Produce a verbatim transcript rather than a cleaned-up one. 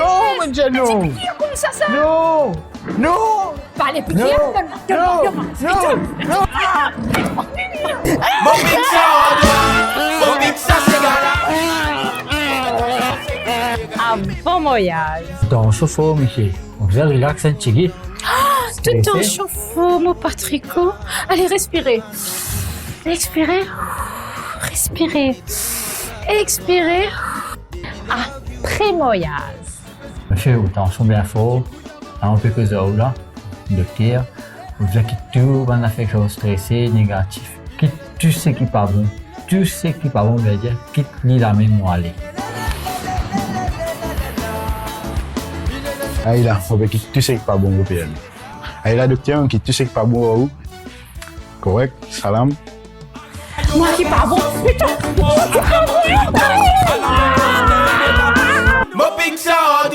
Non, mo dir non. Ti pikir koumsa sa. Non. Non. Pa ale pikir, non, donn mwa, donn mwa, non, donn mwa. Non, non. Mo pik sa ar twa. Mo pik sa segal. Ah, bon voyaz. Dans an form, misie. Ou bizin relax enn tigit. Ah, tout dans an form, Patrico. Ale, respire. Expire. Respire. Expire. Apre voyaz. Misie, ou tansion bien for. La, ou pe koz ar ou la, dokter. Ou bizin kit tou bann zafer ki fer ou strese, negatif. Kit tou seki pa bon. Tou seki pa bon, vedir kit li lamem ou ale. Ay la, ou pe kit tou seki pa bon, ou pe ale. Ay la, dokter, kit tou seki pa bon ar ou. Korek, salam. Mwa ki pa bon, putain. Mo pik sa ar